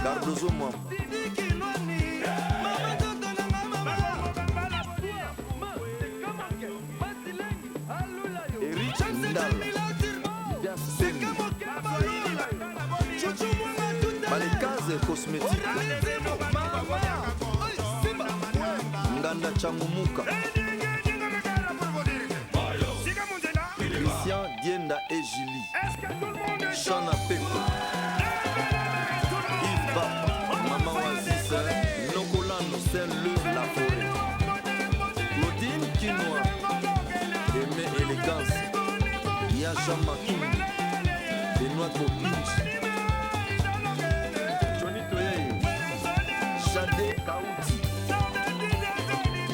Cardozo Mwamba. Eric Ndala. Lidas Sembi. Balekaze Cosmétique. Nganda Changumuka. Christian Dienda et Julie. Chana Peko. Yves Bapa. Maman Oasis. Nokolano Saint-Leu La Forêt. Claudine Kinoa. Aimé Élégance. Yaja Makumbi. Benoît Kopinji. Johnny Toyeyo. Jade Kauti.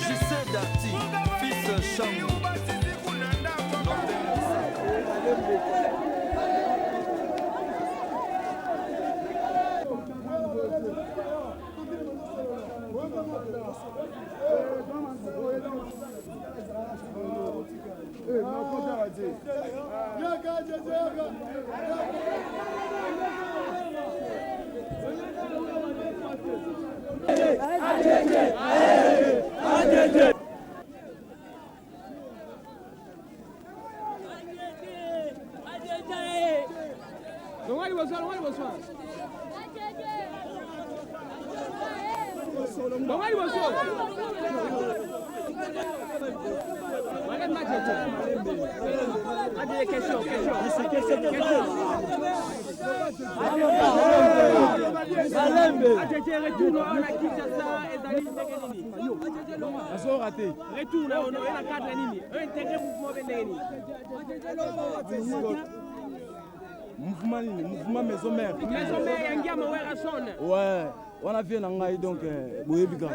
JC Dati. Fils Changu. Norbert Moussaka. Retour na ono na cadre nini intégrer mouvement be ndenge nini? Mouvement nini? Mouvement Maison Mère. Maison Mère ya Ngiama Werrason. Ouais, wana vie na ngai, donc boyebi kaka.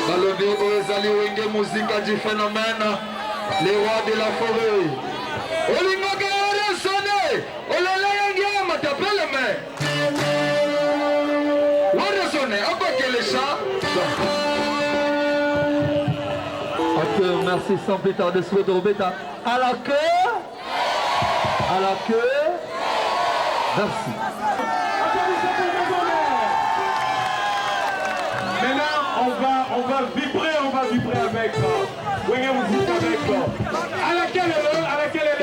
Balobi oyo ezali Wenge Musica du phénomène, le roi de la forêt. Olingaka Werrason, olelaka ngiama tapeleme. Werrason abakelesha. Ok, merci sans plus tarder, souhaite Robeta. À la queue, à la queue, merci. Maintenant, on va vibrer avec. Wenge Musica avec. À laquelle est à laquelle est.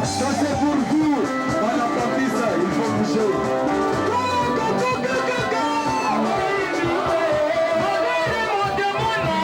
Ça c'est pour vous, voilà Patrice, il faut bouger. Go, go, go, go, go, go. Go, go, go, go, go.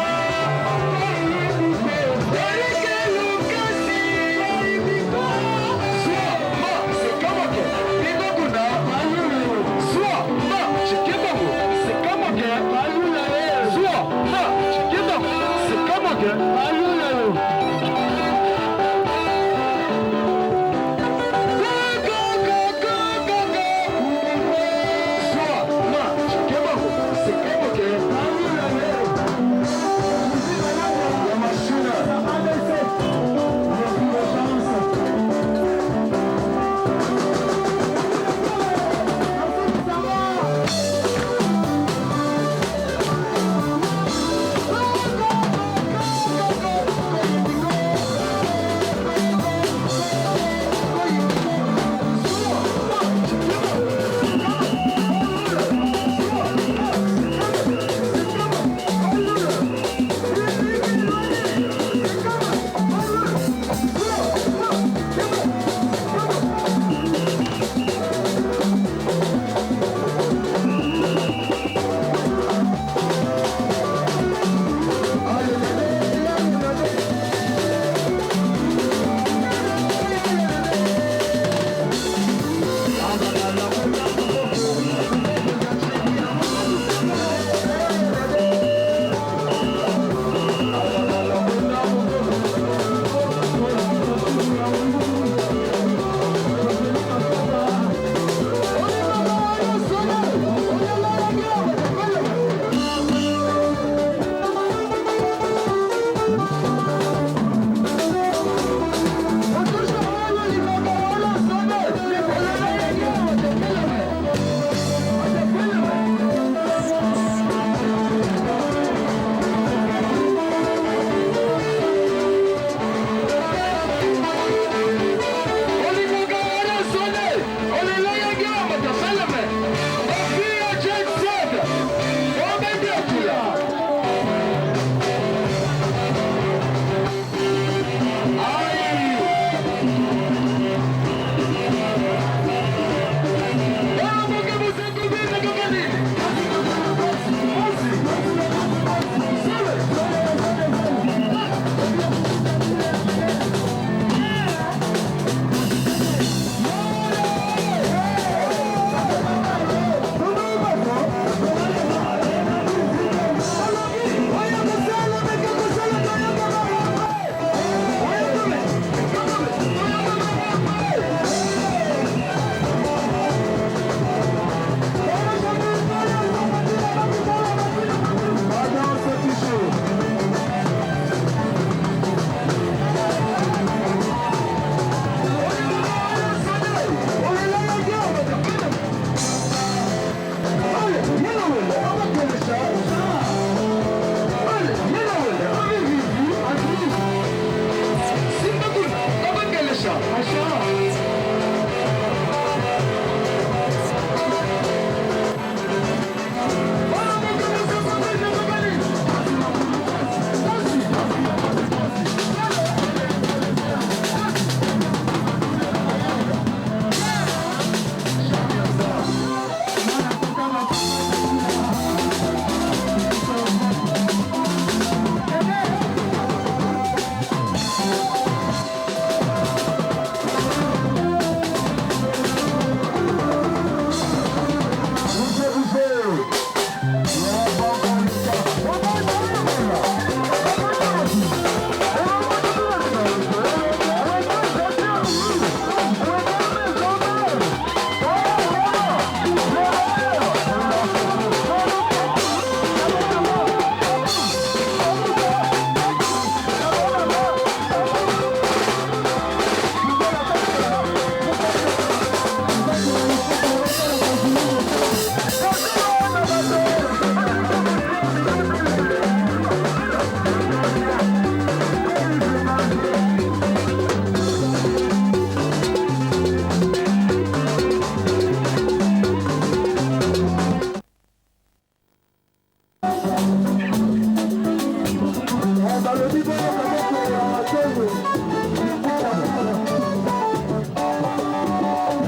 Balobi boyoka bokolo ya matongo.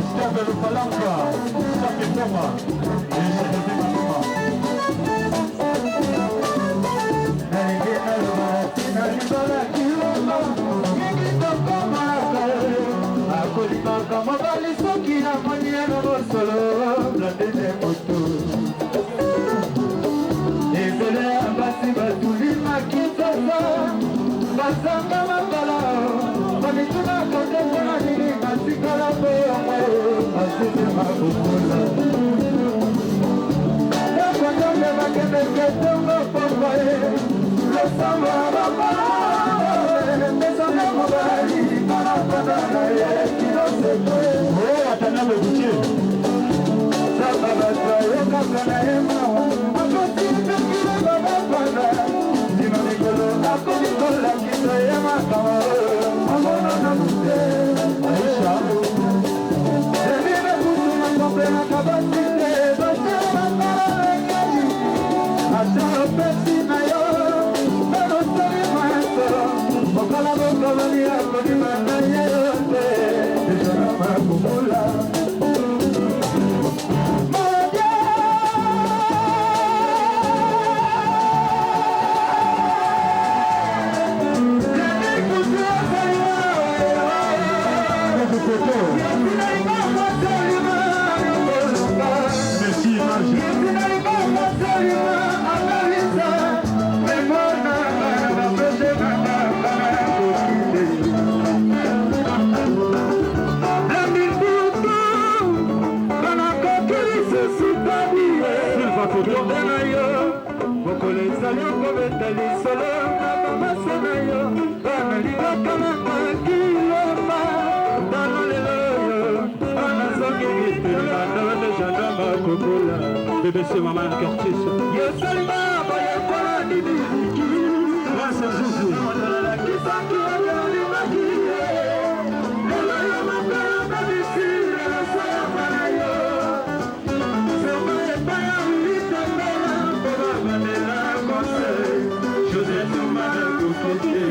Steve Lupalanka, Saki Poma, et Jérémy Matoma. Nalingi naloba tina libala kilomba mingi tokomaka akolimaka mobali soki namoni ye na bosolo blandine moto ebele ya basi batulimaki nzoto bazanga mabala bamitunaka te mpona nini natikala bongo masisi makokola ntango nzambe bakendeke ntongo pokwa ye losambo ya bambala mesonga mobali mpona na ye kino seko. Oh, Atana le Goutier. Samba bato ayokaka na ye mawa akoti pekile babapana nsima mikolo akomi kolakisa ye makambo amono na mute. Aïcha. Ebime kutu nakomprenaka basi te batemakalaengeli ata opesi na yo nanosali maso mokola bokoloni akolima na ye yo te ezona makomula. Merci, Image. Silva Koto. Mokolo ezali okobeta lisolo na bamasa na yo bana libaka nanga kilomba tano lelo oyo bana zongi bitela bana gendarme akokola. BBC Maman Curtis. Yosalinga boyekola nini? Prince Zouzou. Nalakisaki olimaki lelo yo mokolo babisi elosoyaka na yo soma epai ya witembela mpo babandela conseil José Tumana kokete.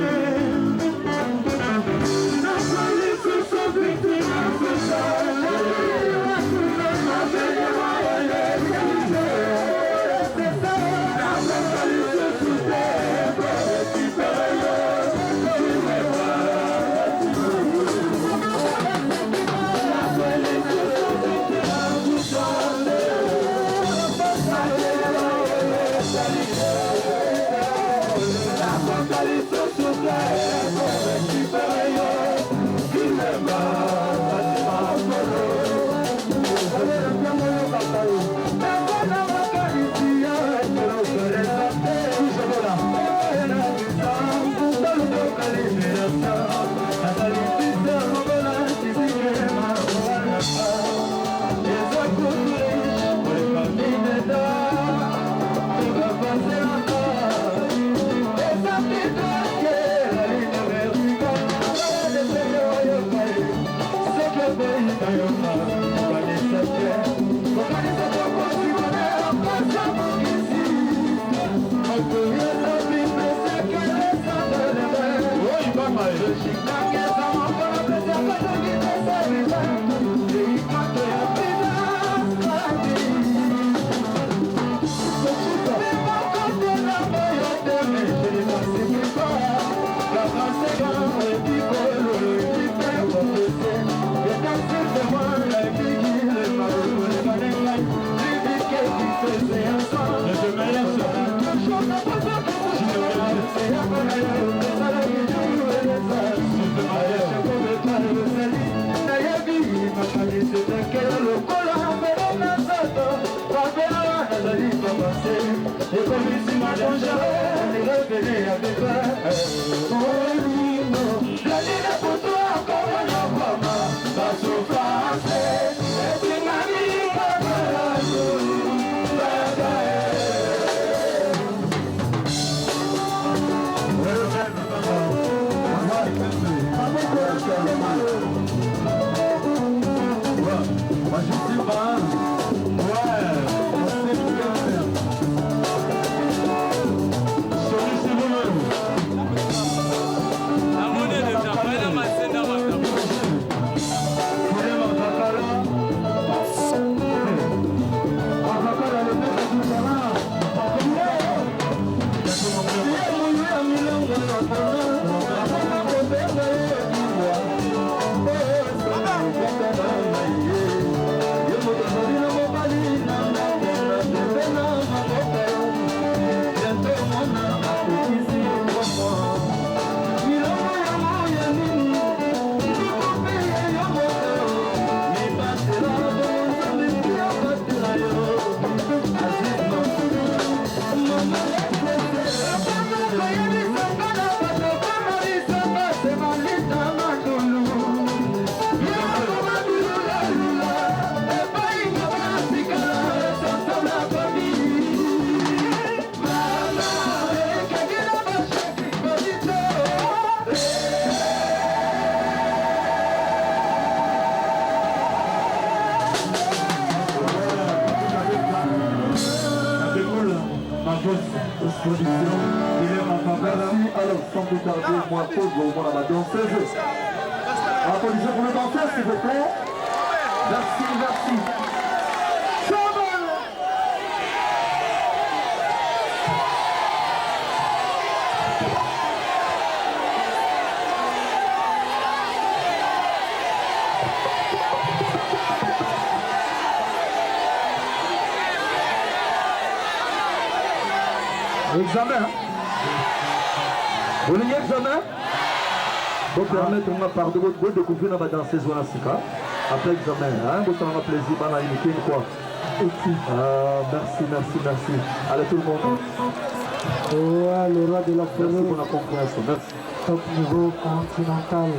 Moi je sais pas. Ouais, on sait bien faire. Sony Sylvain. tarder, moi, pause au moins la danseuse. Applaudissez pour le danseur, s'il vous plaît. Merci, merci. Examen. Bolingi examen? Bopermettre nga, pardon, bodécouvrir na badanseuse wana sika après examen, hein? Bosalanga plaisir, bana Unikin, quoi. Ah, merci, merci, merci. Allez, tout le monde. Ouais, le roi de la forêt. Merci pour la compréhension. Merci. Top niveau continental.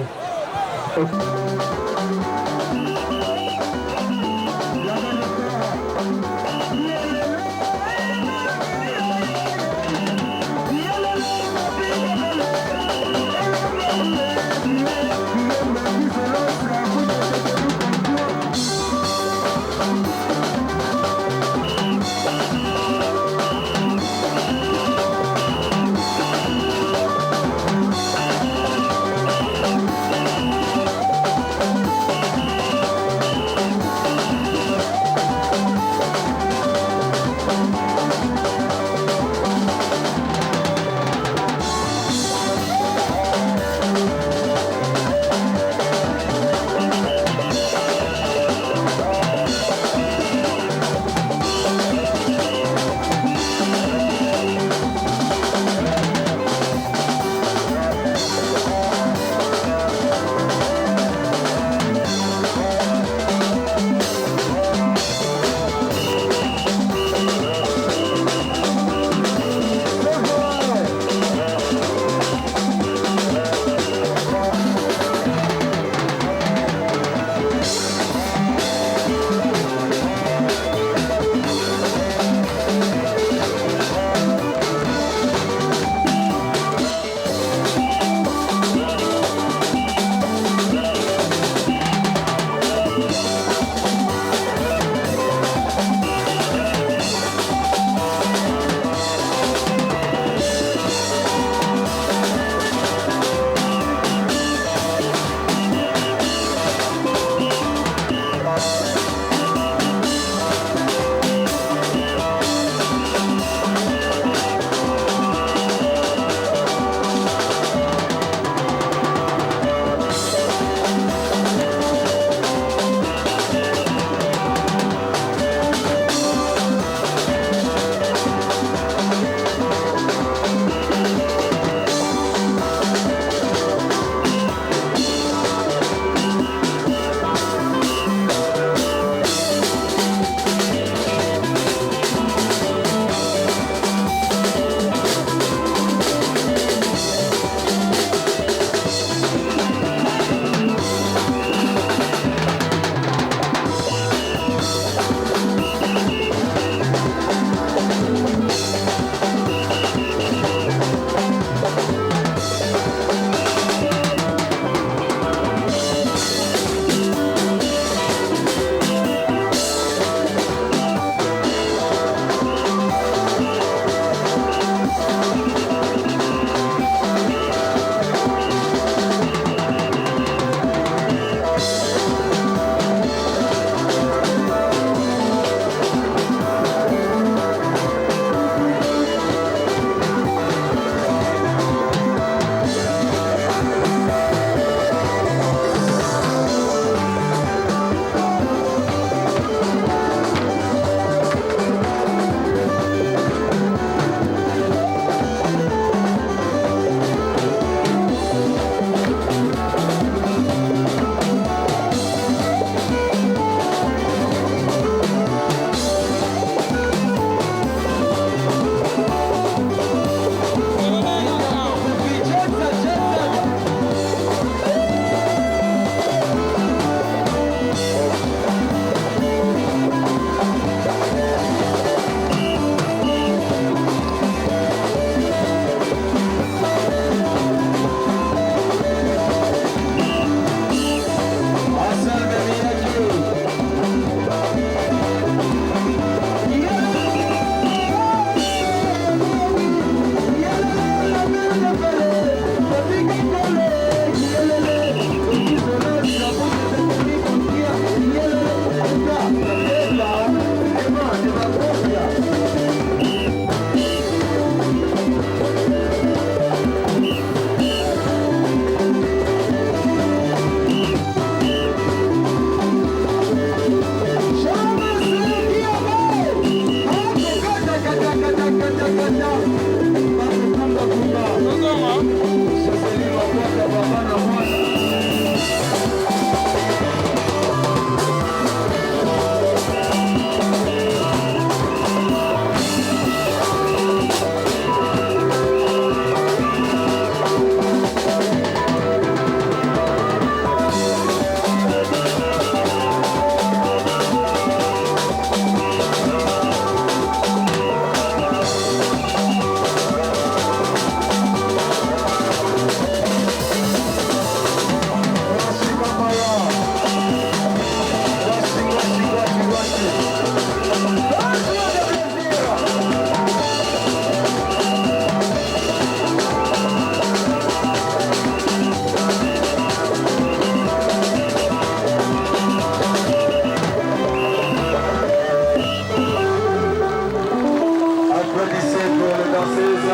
Applaudissez pour les danseuses.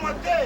Moi te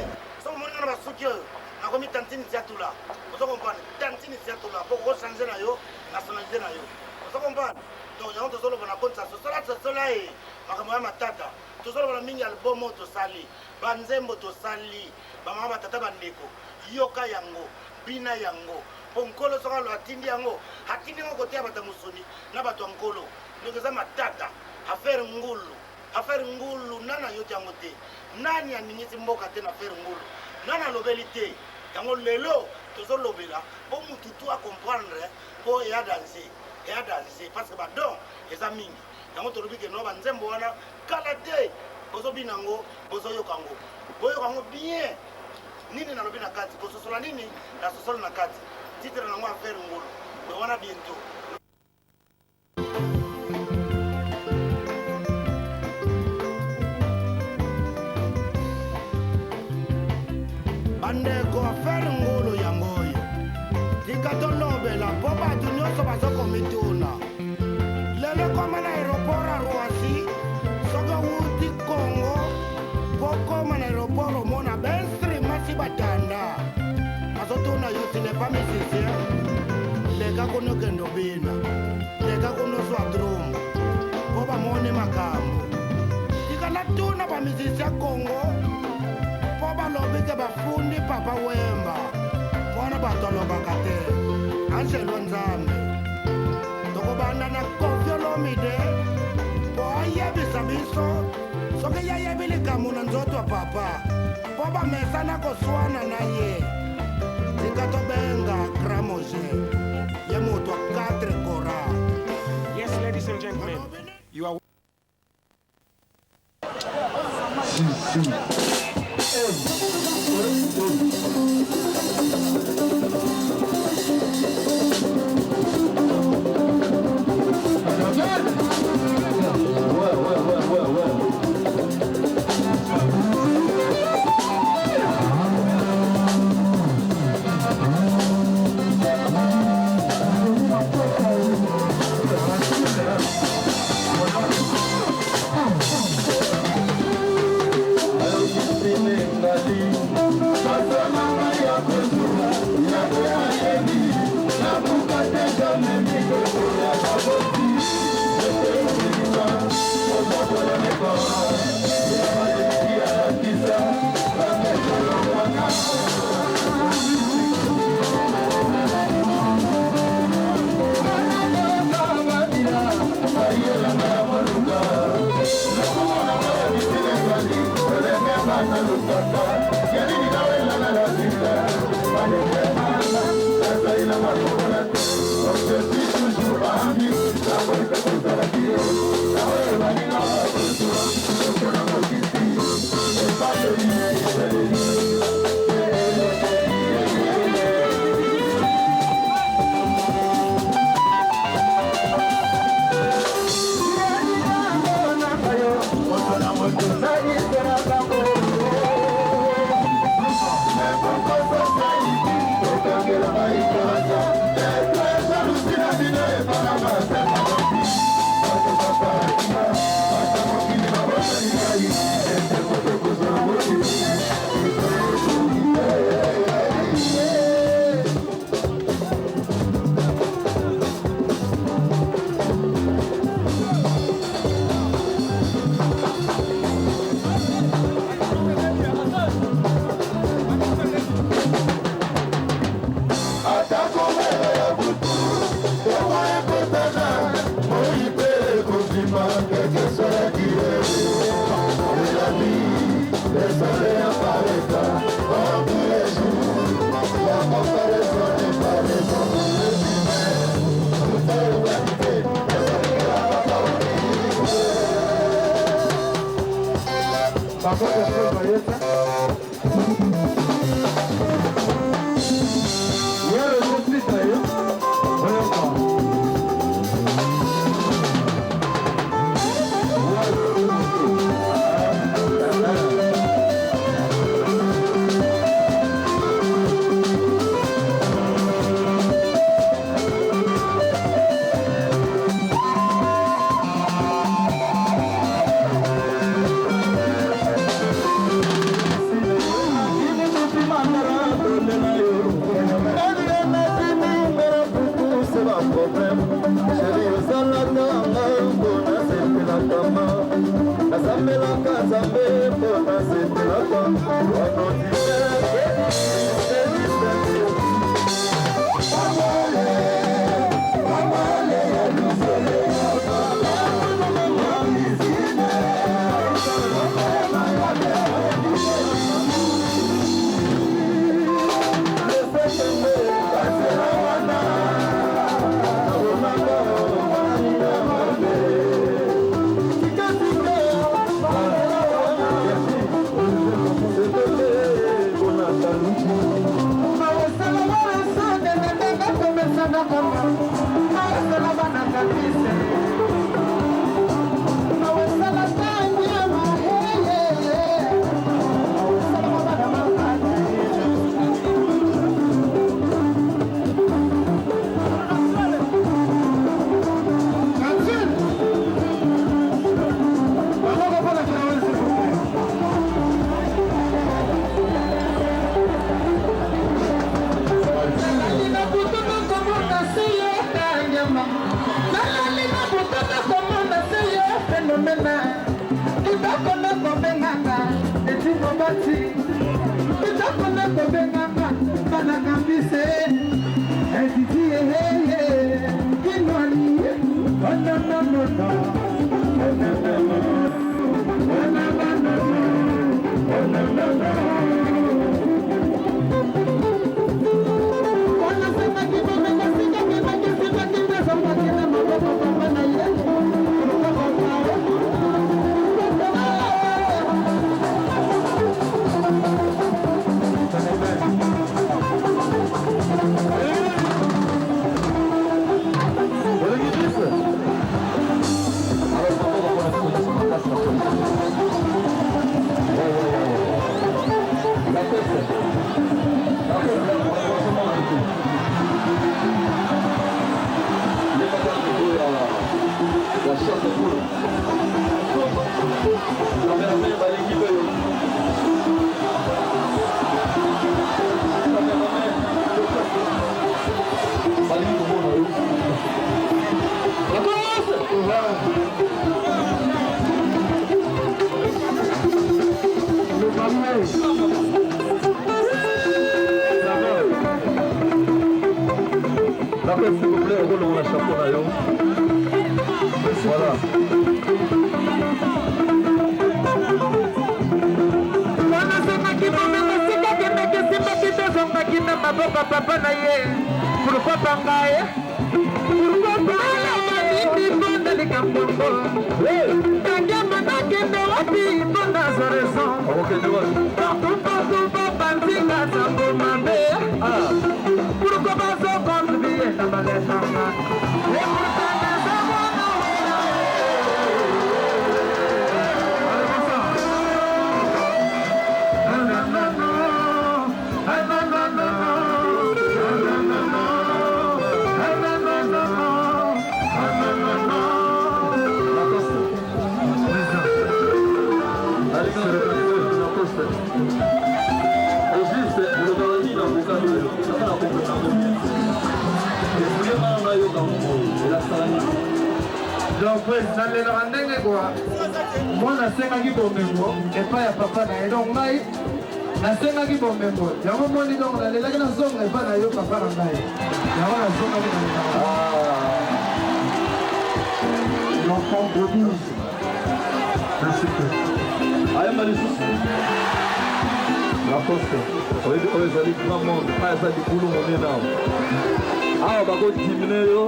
soki omoni nga na basuki oyo nakomi tantine tiatula, ozo comprendre? Tantine tiatula po kochange na yo nationalité na yo, ozo comprendre? Donc yango tozoloba na konti ya sosola sosola ye makambo ya matata. Tozoloba na mingi album oyo tosali, banzembo tosali, bamama, batata, bandeko, yoka yango, bina yango, mpo Nkolo soki alo atindi yango, atindi yango koteya bato ya mosuni na bato ya Nkolo. Donc eza matata. Affaire Ngulu, affaire Ngulu, nani ayoki yango te? Nani aningisi mboka te na affaire Ngulu? Nani alobeli te yango? Lelo tozolobela mpo mutu tu acomprendre, mpo eya danger, eya danger, parce que badon eza mingi. Yango tolobi ke no banzembo wana kala te bozobina yango, bozoyoka yango, boyoka yango bien. Nini nalobi na kati, kososola nini nasosoli na kati. Titre nango affaire Ngulu, me wana bientôt. Bandeko, affaire Ngulu yango oyo tika tolobela, mpo bato nyonso bazokomituna. Lelo koma na aéroport ya Roissy, soki owuti Congo mpo koma na aéroport, omona bainstruments batanda, bazotuna yo: "Tu n'es pas musicien? Leka kuna, okende obina, leka kuna ozwa drum." Mpo bamoni makambo. Tika natuna bamusicien Congo, mpo balobi ke bafundi Papa Wemba mpona bato alobaka te angelo Nzambe. Tokobanda na Koffi Olomide mpo ayebisa biso soki ye ayebi likambo na nzoto ya papa, mpo bamesana koswana na ye. Tika tobenga Gramoge, ye moto ya 4 kora. Yes, ladies and gentlemen, you are Si, si. Ouais. Donc nalelaka ndenge kwa mwana asengaki bomengo epai ya papa na ye, donc ngai nasengaki bomengo yango moni, donc nalelaki nazonga epai na yo papa na ngai, yango nazongaki nalelaka. L'enfant prodige. Merci. Totelema lisusu. Lacoste, oyebi oyo ezali grand monde, oyo eza libulu monene awa. Awa bakodimine yo,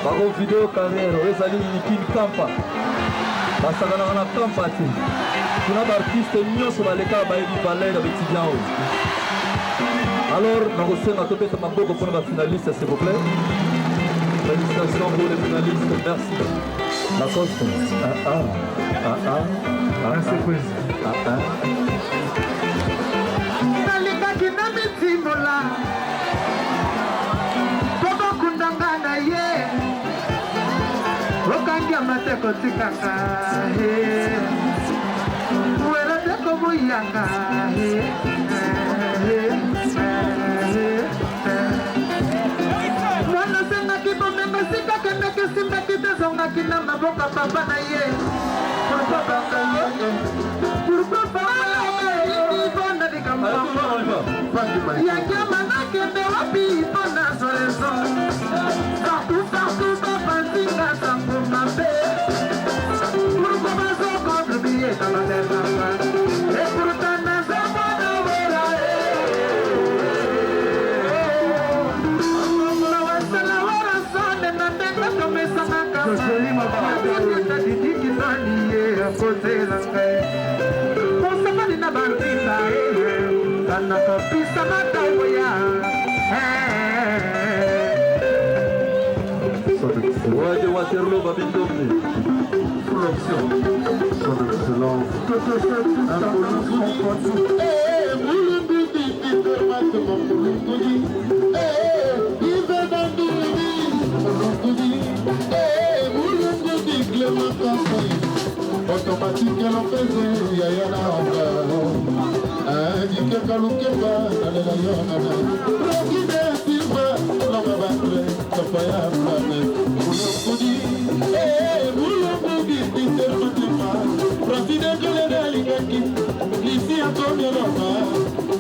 bakovide yo carrière, oyo ezali Unikin Kampa. Basakanaka na Kampa te. Kuna baartiste nyonso baleka bayebi valeur ya baetudiant oyo. Alors, nakosenga tobeta maboko mpona bafinaliste, s'il vous plaît. Félicitations pour les finalistes, merci. Lacoste, 1 1 1 1 1 1 1. Nalingaki na mitimola mpo bakundanga na ye okangiama te kotikanga wera te koboyanga. Mwana asengaki bomengo esika akendaki esimbaki te ezongaki na maboko ya papa na ye. Pourquoi banga ye? Pourquoi banga mpona likambo yakiama nakende wapi mpona zwa raison? Partout partout bapanzinga sango mabe. Pourquoi bazokontribue na lolenganga? Et pourtant naza mwana wera. Nawasala wera sone na ndenge tomesanaka didiki nani ye akozela ngai mosakani na banzinga kanakopisa mataboya. Roi de Waterloo, Babi Ndombe. Full option. Son Excellence. Automatique elopeze yaya na anga dikeka lukemba nalela yo nana rokide silva longa batre papa ya flame mulongudi mulongudi peter matema Francine kolena alingaki lisi akomioloma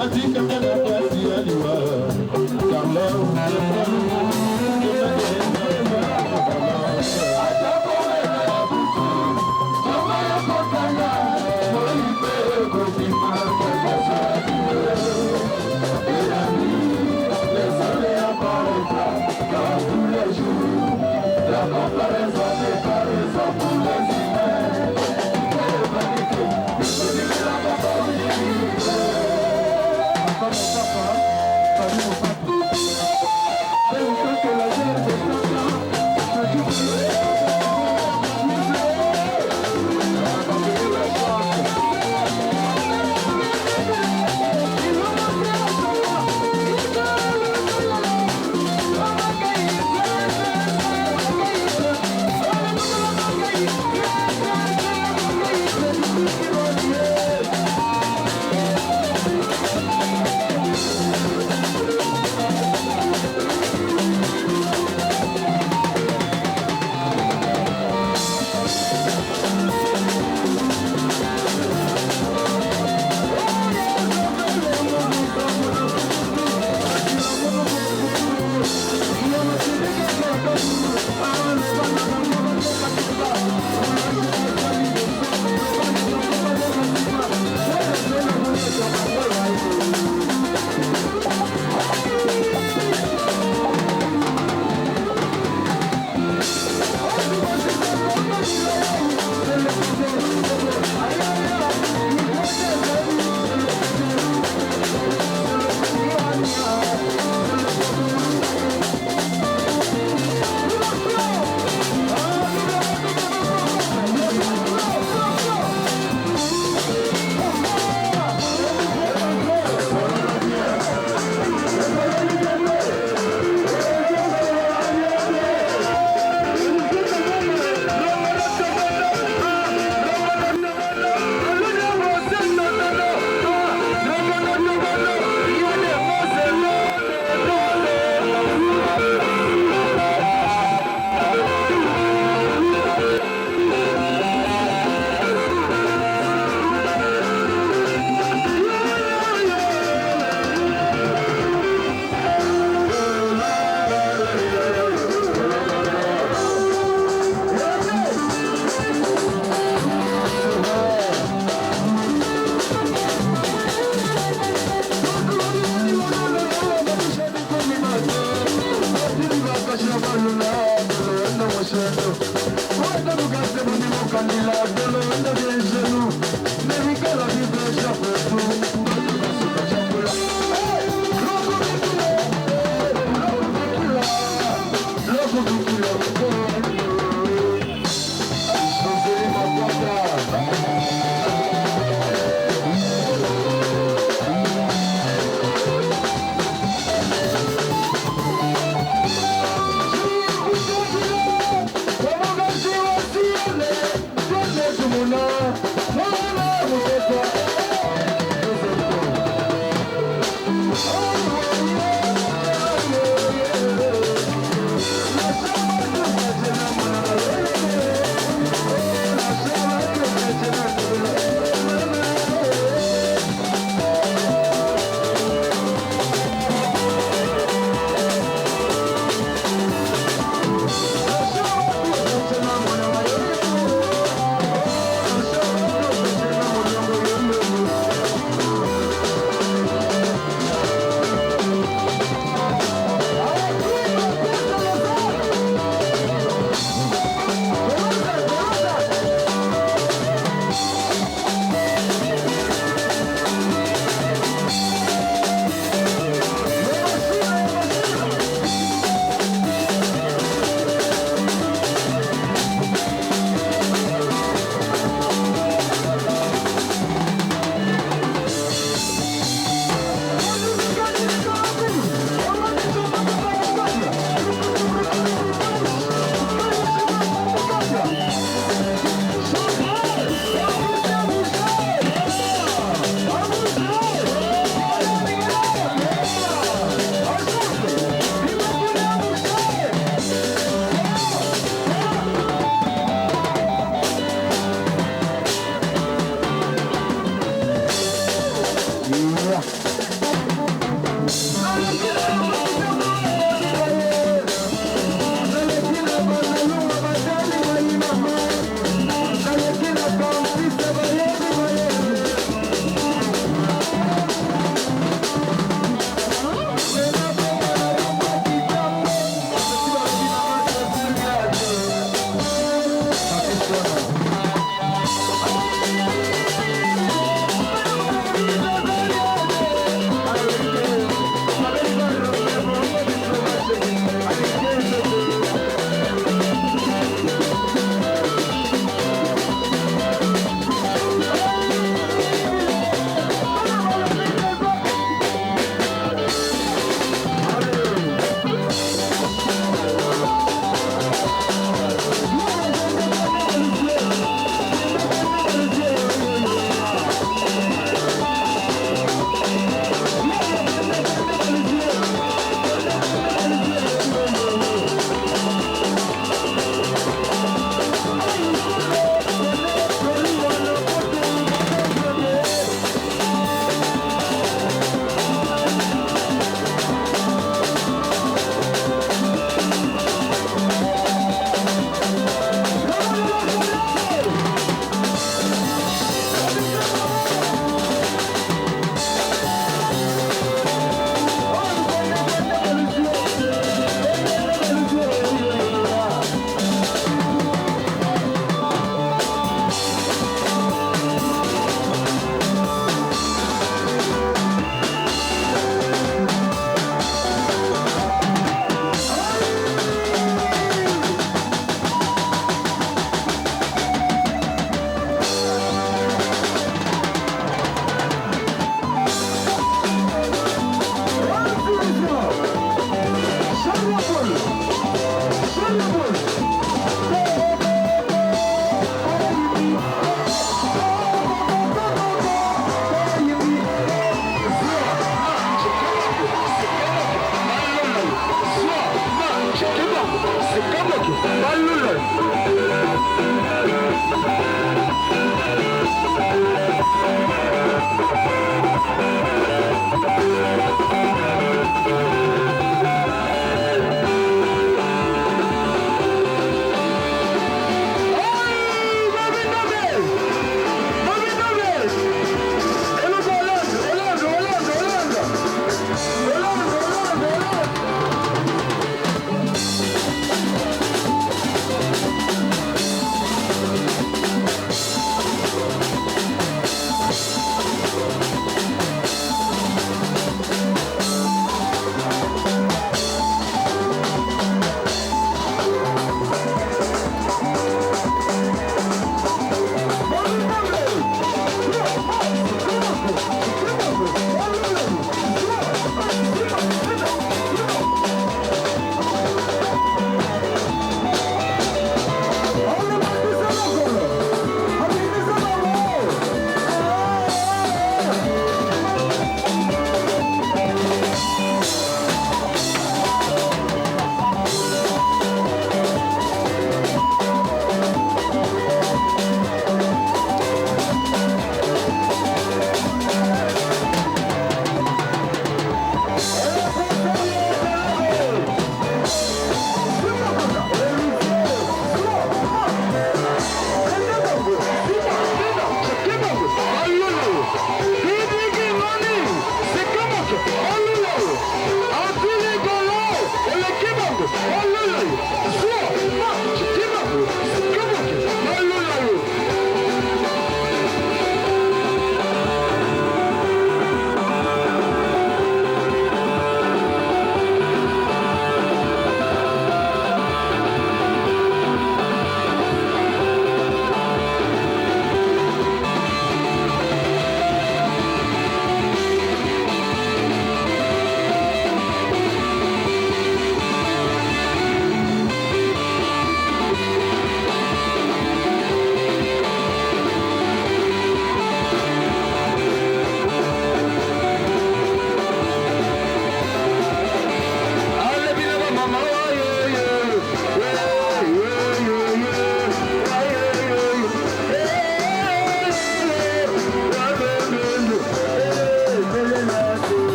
atikanga na pasi ya liwa Carlo.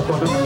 Bye.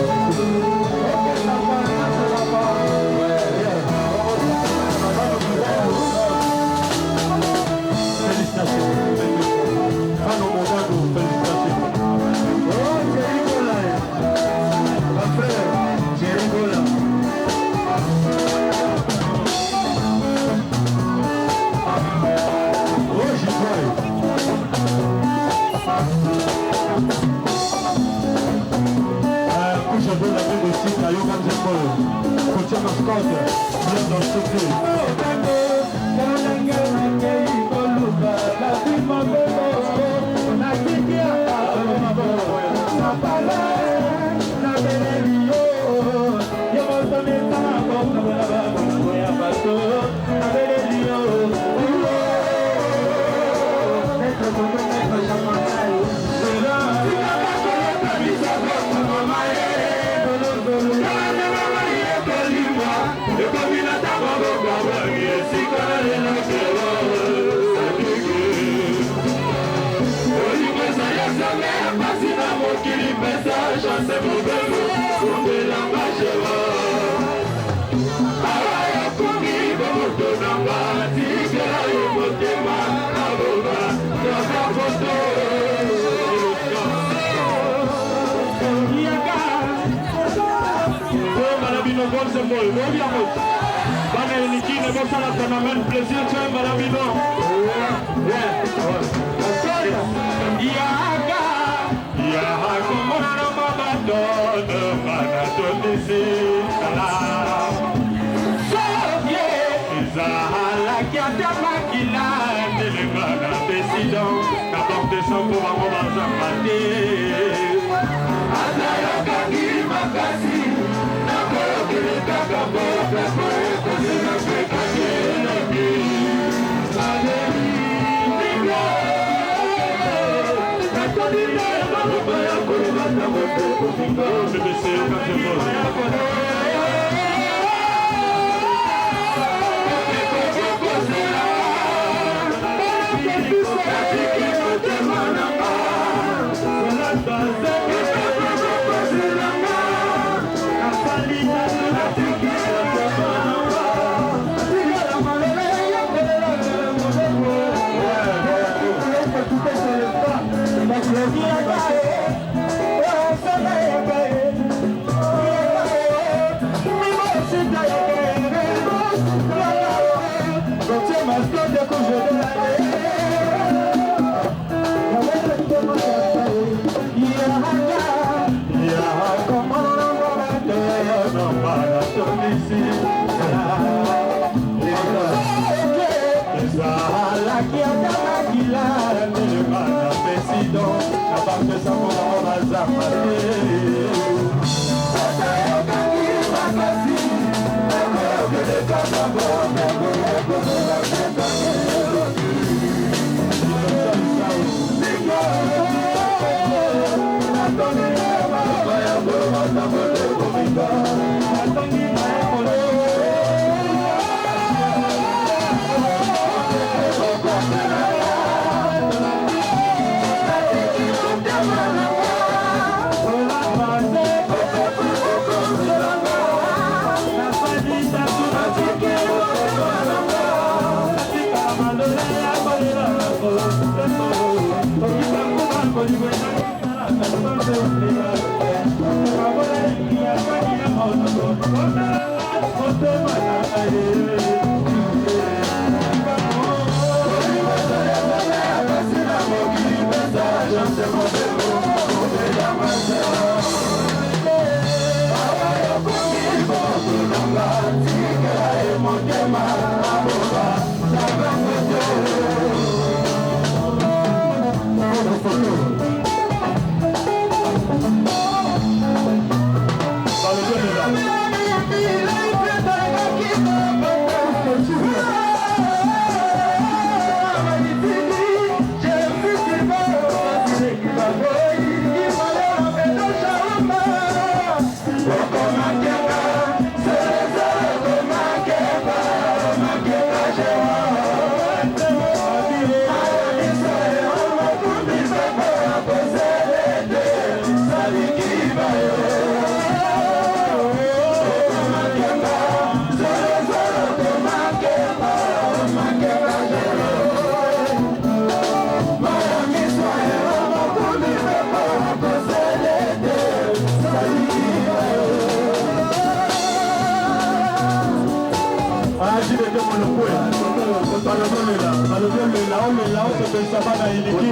Chibete Molokwe. Balobi olela, balobi olela, olela, osepelisa bana eliki.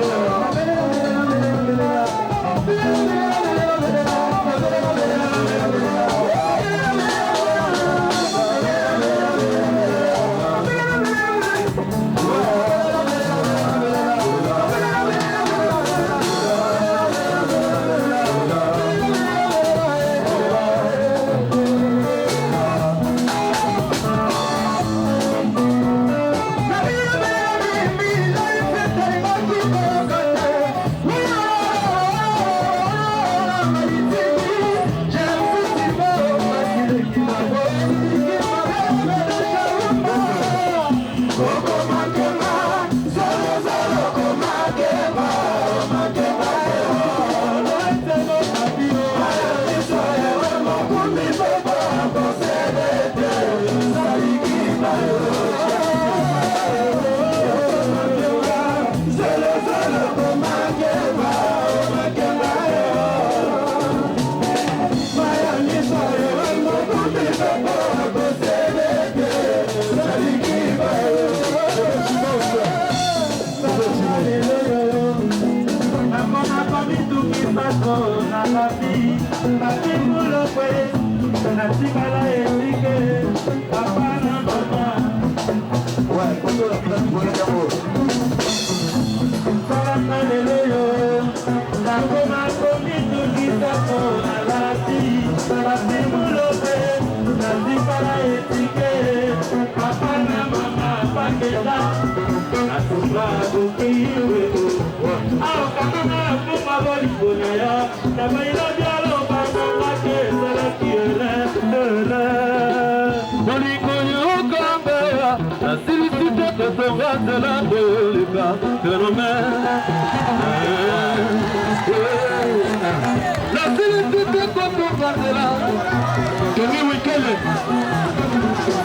Tony Wikele.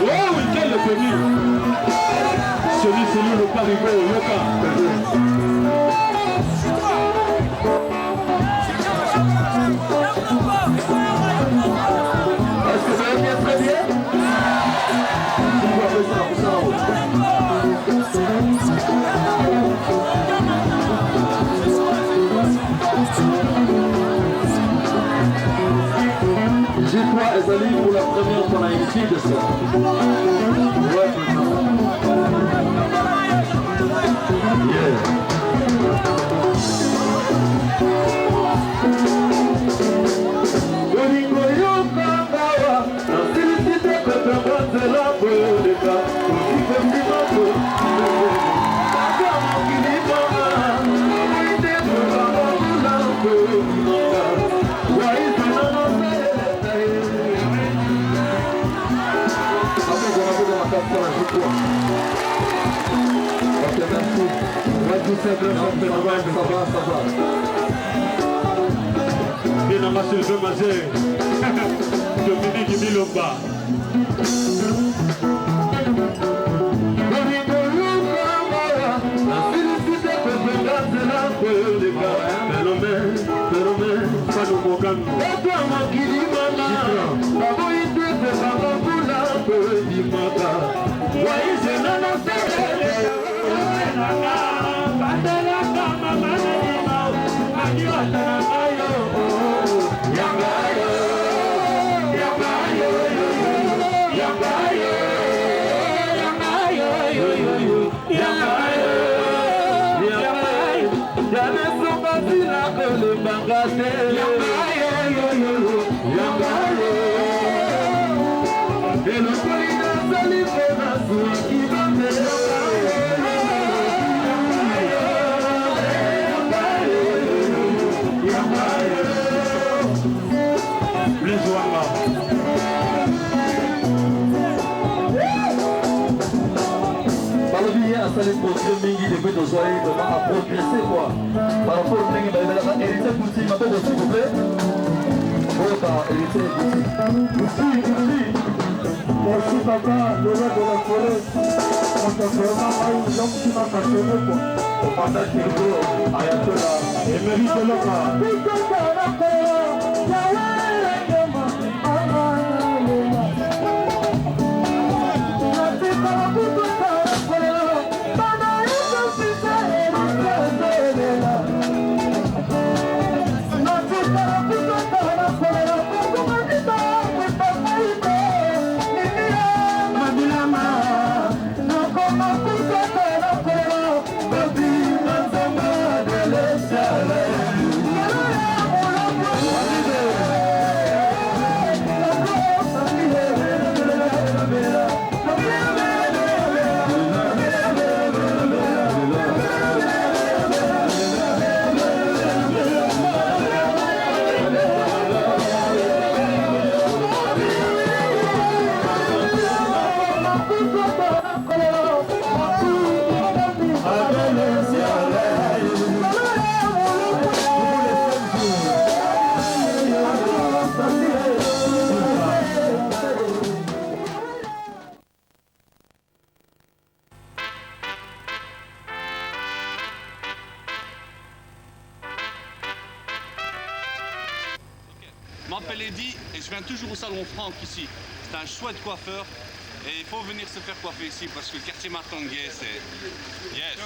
Oh, Wikele, Tony. Celui, celui, le parigo, Yoka. Est-ce que ça va bien, très bien? J3 ezali pour la première fois na étude ça. Ouais. Yeah. Bolingo yokangawa nasilisi te kotonga nzela koleka osikosimoto ata mokili mona ite kokangakula kolinga Ok, merci. Ça va, ça va, ça va. Bien amassé, je manger. Dominique Milomba. Asali progrès mingi depuis tozwai vraiment à progresser quoi par rapport ndenge bayebelaka Héritier Bouti maboko s'il vous plaît. Oyoka Héritier Bouti. Merci papa, le roi de la forêt. On t'a vraiment l'homme qui m'a passionné quoi. Commandant Kirgo Ayatollah Émérite Loka. Je viens toujours au salon Franck ici. C'est un chouette coiffeur. Et il faut venir se faire coiffer ici parce que le quartier Matonge, c'est. Yes!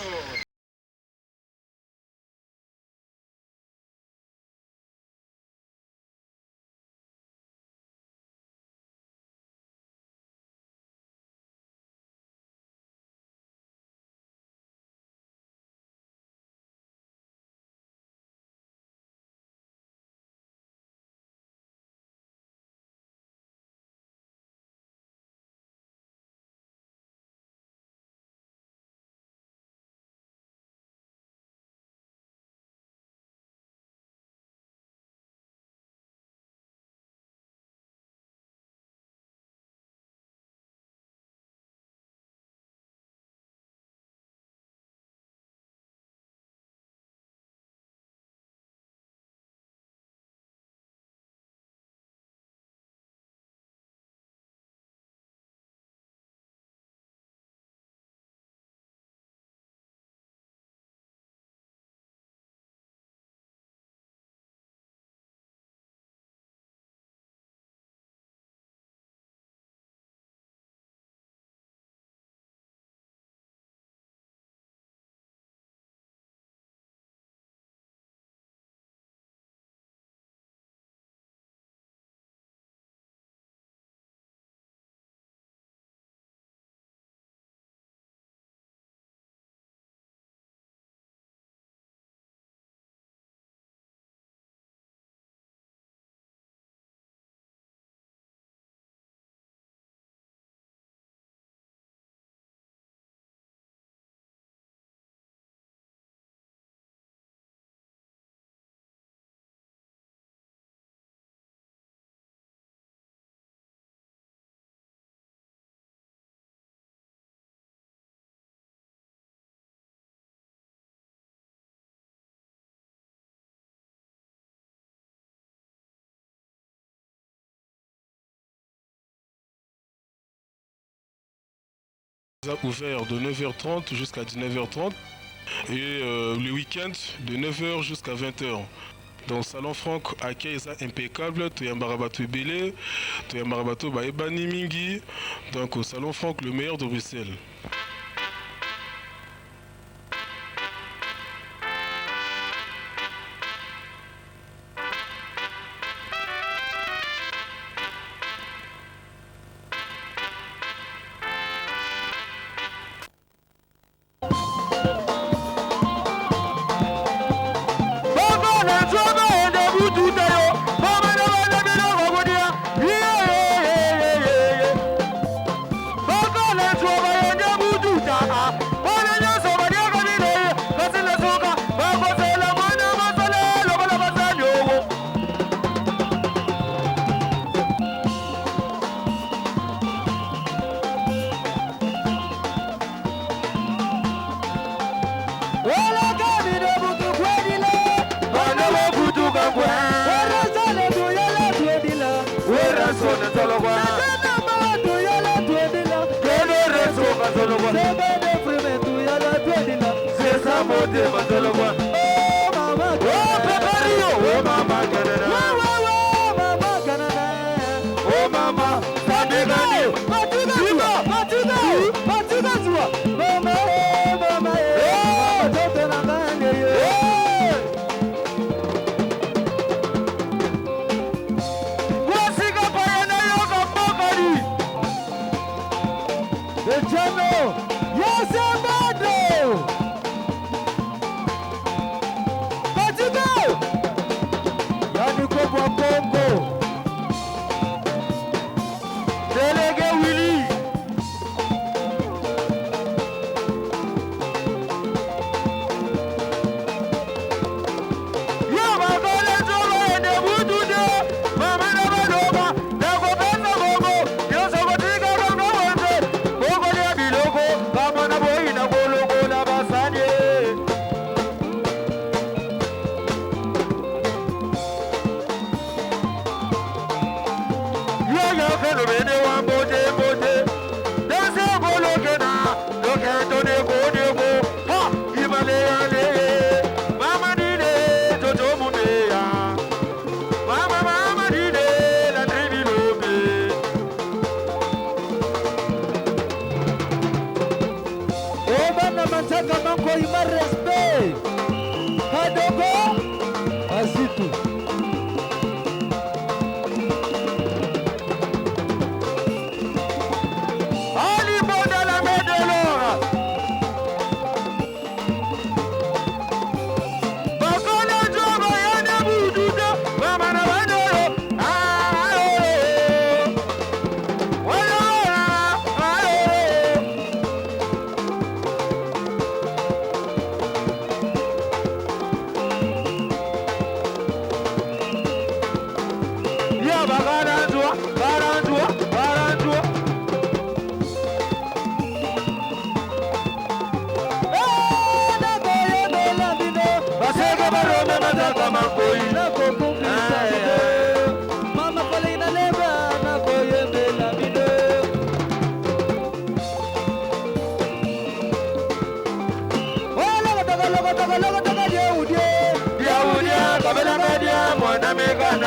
Ouvert de 9h30 jusqu'à 19h30 et le week-end de 9h jusqu'à 20h. Donc Salon Franck accueil eza impeccable, toyambaka bato ebele, toyambaka bato bayebani mingi. Donc au Salon Franck, le meilleur de Bruxelles.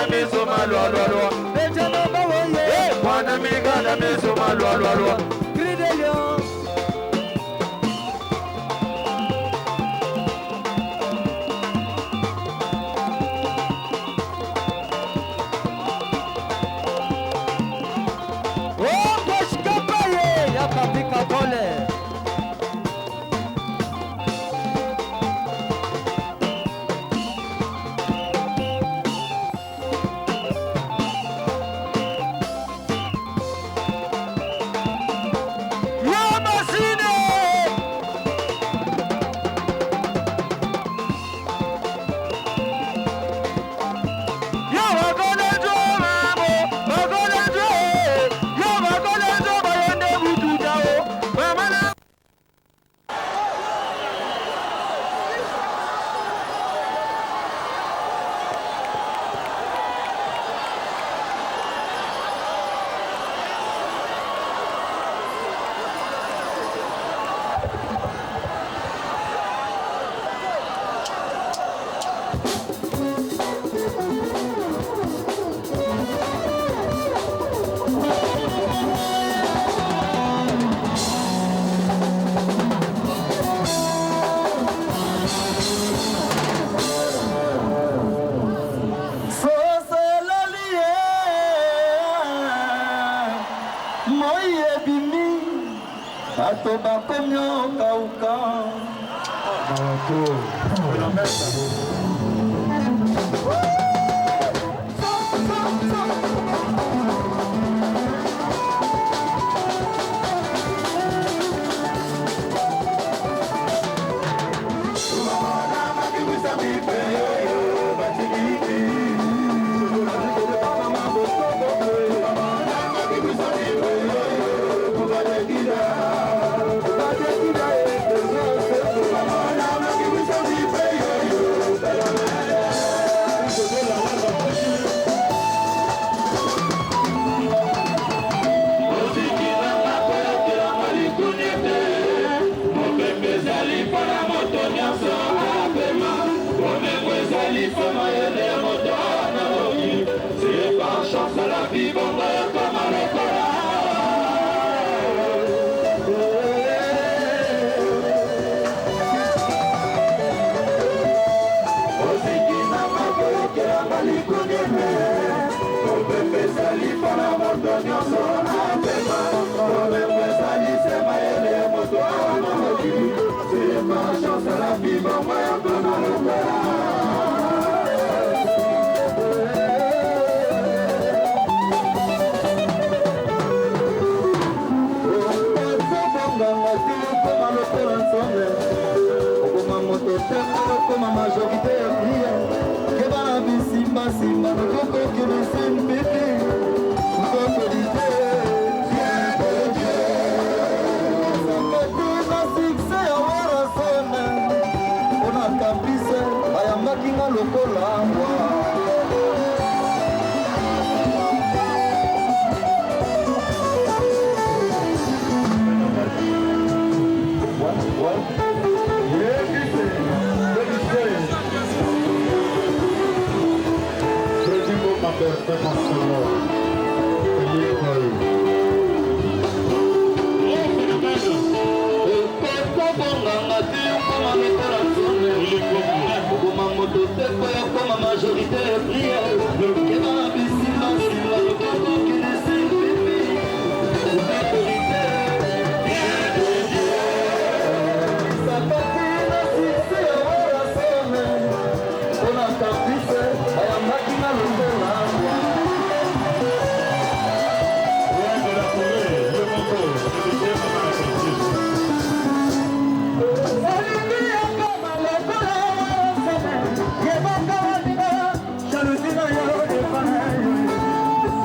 na miso malwalwalwa. Mwana milika na miso malwalwalwa. Cri de lion. Oh, Koshikapaye, ya Papi Kakole. Yo, Masine! Yo, Makolenjo, Mamo, Makolenjo, eh. Yo, Makolenjo, Bayende, Bututa, oh. Mama na- Soselali ye moi ebimi bato bakomi okauka. Okoma lokola nsonge, okoma moto te, okoma majorité ya priere. Keba na bisimbasimba nokokokebese mpepe nkokolite. Na succès ya Werrason, mpona campus bayambaki nga lokola mbwa. Okobonganga te, okoma lokola nsonge, okoma moto te po okoma majorité ya priere. Keba na bisimbasimba lokokokende sepepe autorité. Sapati na succès ya Werrason, mpona campus bayambaki nga lokola mbwa. Olingi okoma lokola Werrason, yebaka baninga, jalousie na yo epa,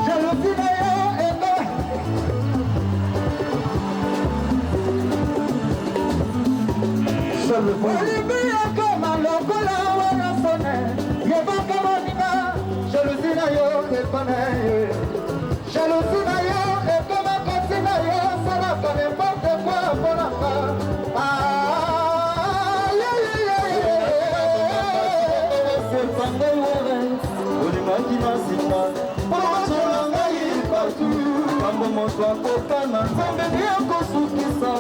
jalousie na yo epa. Olingi okoma lokola Werrason, yebaka baninga, jalousie na yo epa na ye, jalousie na yo ekoma kasi na yo salaka n'importe quoi mponanga. Ah, yeah, yeah, yeah, yeah. Olingaki na Makambo moto akokana, Nzambe nde akosukisa.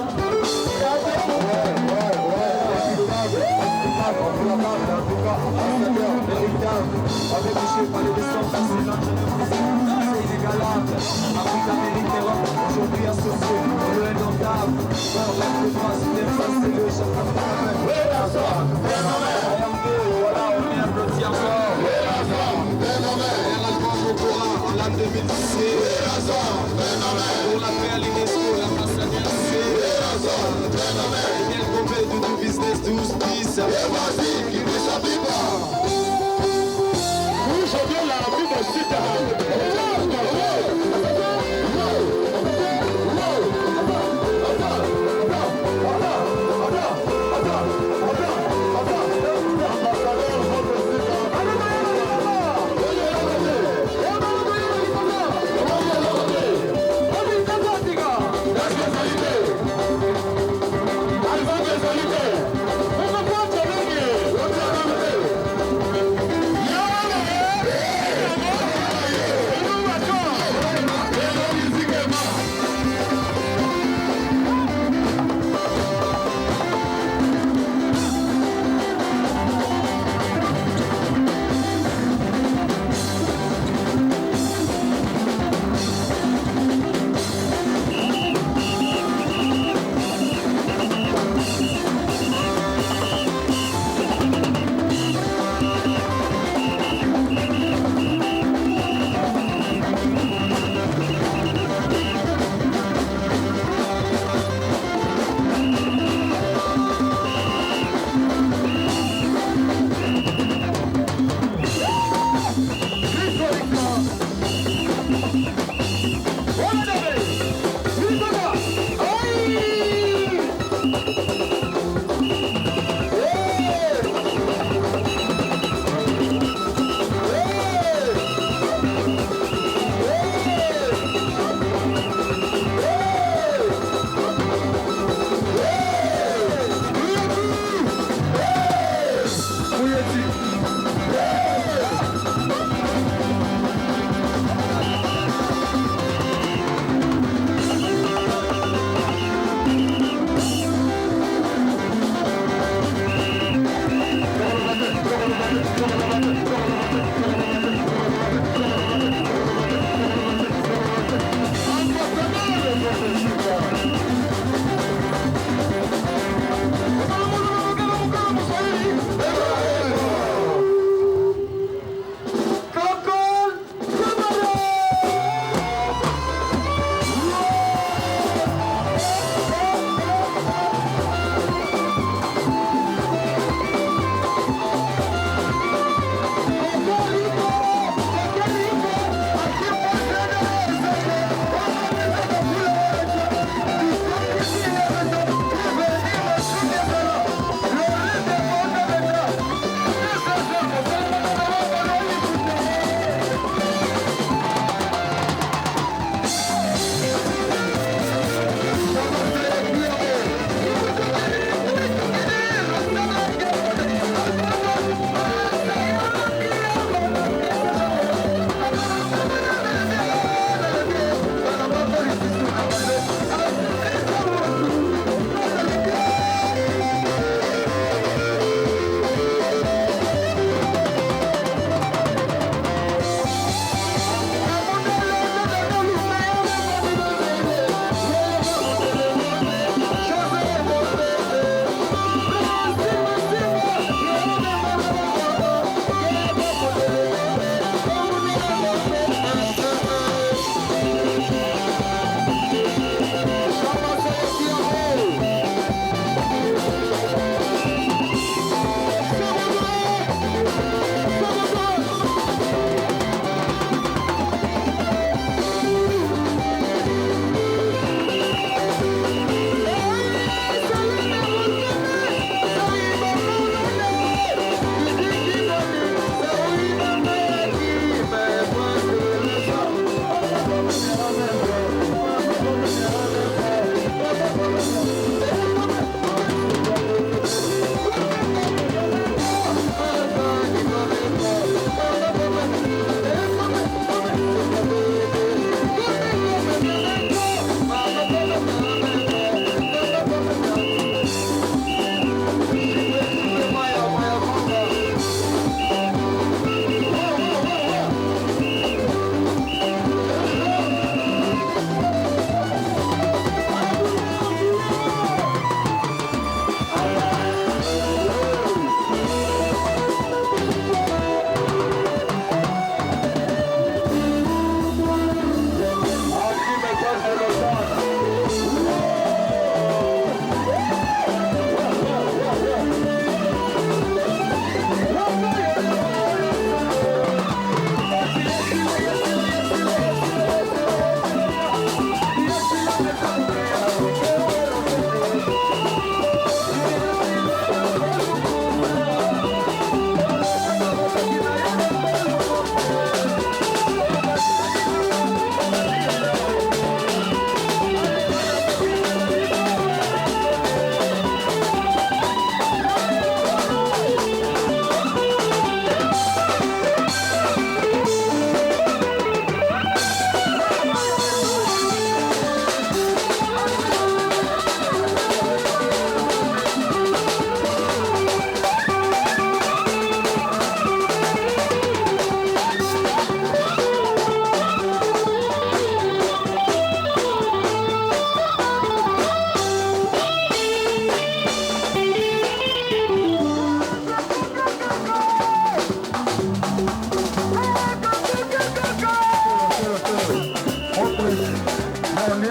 Aujourd'hui associé, le indomptable, la Voilà, on est applaudi encore. En l'an 2017, pour la paix à l'UNESCO, l'ambassadeur C. Daniel Gombe, Doudou Business 12, 10. Et voici qui ne s'habille pas. Nous chantons la vie de Thank you.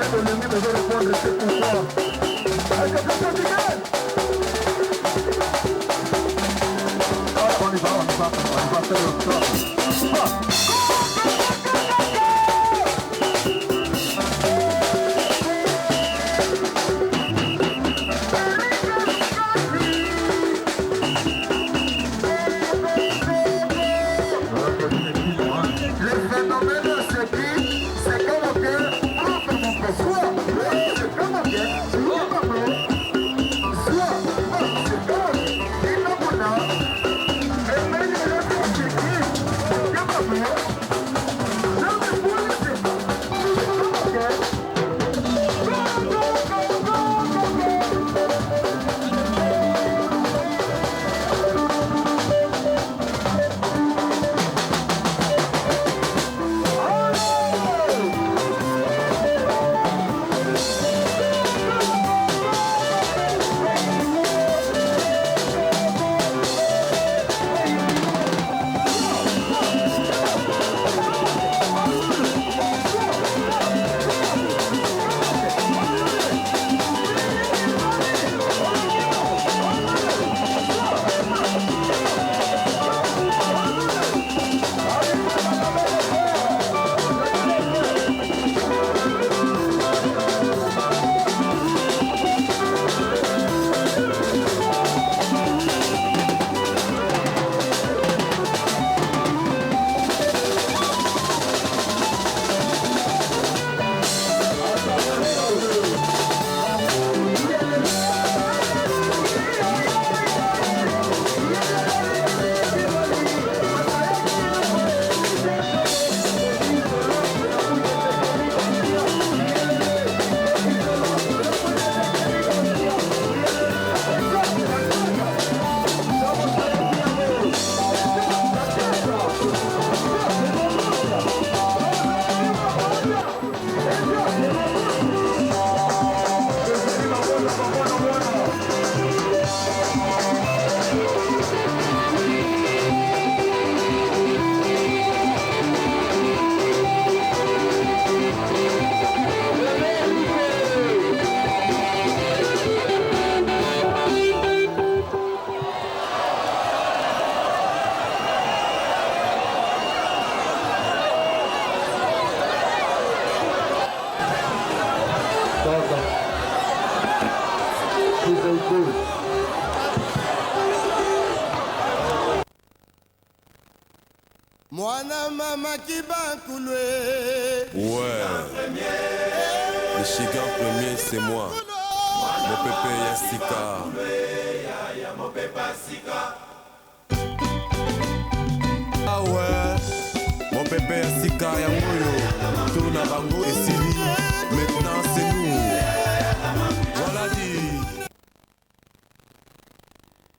dirait bolingi bozo répondre te pourquoi? Est-ce que c'est fatigué? Ah, on y va, on y va, on va faire le score. Ah. Le phénomène, c'est qui? C'est comme que, soit, c'est comme que, soit, c'est comme Mwana mama kibankulwe. Ouais. Le Chigan premier, c'est moi. Mon pépé Yassika. Ah ouais. Mon pépé Yassika Yangoyo. Tourne à Bango et Sili. Maintenant, c'est nous. Voilà dit.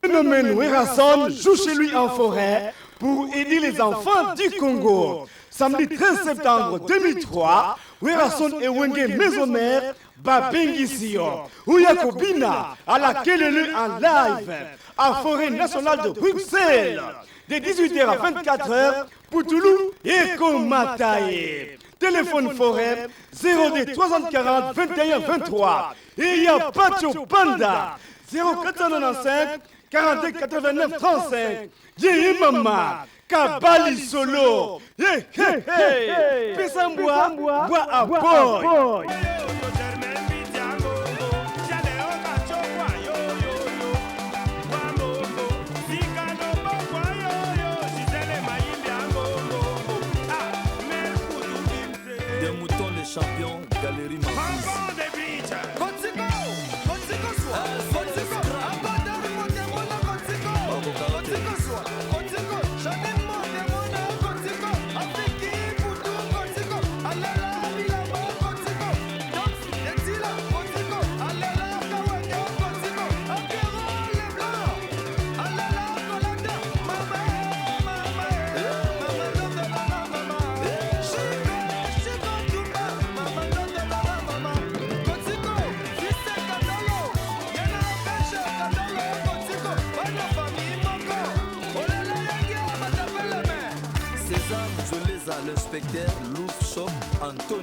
Phénomène Werrason joue chez lui en forêt pour aider les enfants du Congo. Samedi 13 septembre 2003, Werrason et Wenge Maison Mère Babengisio, Ouyakobina à la Kelele en live à Forêt Nationale de Bruxelles. De 18h à 24h, Poutoulou et Komatae. Téléphone forêt 02 340 21 23. Et il y a Pacho Panda 0495 42 89 35. Yé Mama, Kabali Solo. Hey, hey, hey. Pesambwa, bois à boy. Des moutons les champions, Galerie Marquise. Mama, Nzoleza, l'inspecteur Louf Shop Anthony.